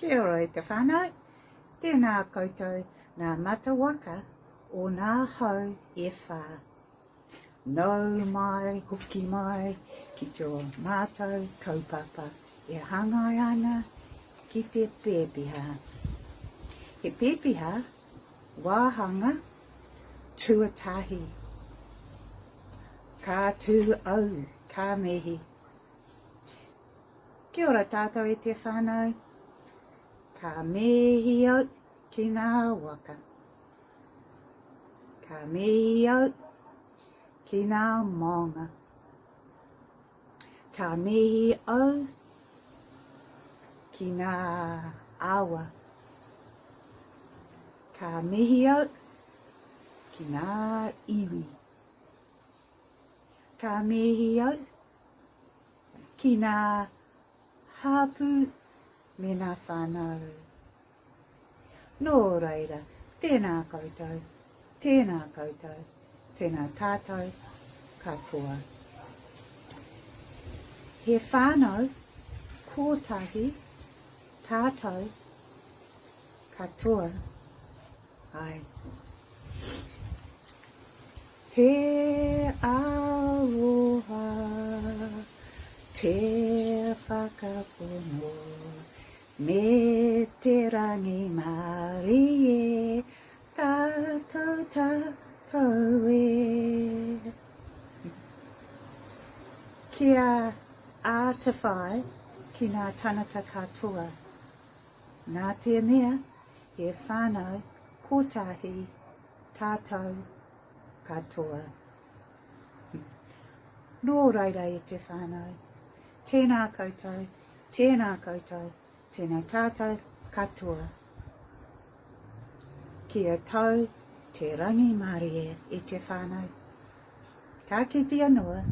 Kia ora e te whānau, tēnā koutou ngā mata waka o ngā hau e whā. Nau mai, hoki mai ki tō mātou kaupapa e hāngai ana ki te pēpiha. He pēpiha wāhanga tuatahi. Ka tū au, ka mihi. Kia ora tātou e te whānau. Ka mihi au ki ngā waka. Ka mihi au ki ngā maunga. Ka mihi au ki ngā awa. Ka mihi au ki ngā iwi. Ka mihi au ki ngā hāpū me ngā whānau. Nō reira, tēnā koutou, tēnā koutou, tēnā tātou katoa. He whānau kōtahi tātou katoa. Ai. Te aroha, te whakapono, me te rangimārie, tātou tātou e. Kia ātawhai ki ngā tangata katoa, nā te mea he whānau kotahi tātou katoa. Nō reira e te whānau, tēnā koutou, tēnā koutou, tēnā tātou katoa. Kia tau te rangimārie e te whānau. Ka kitea noa.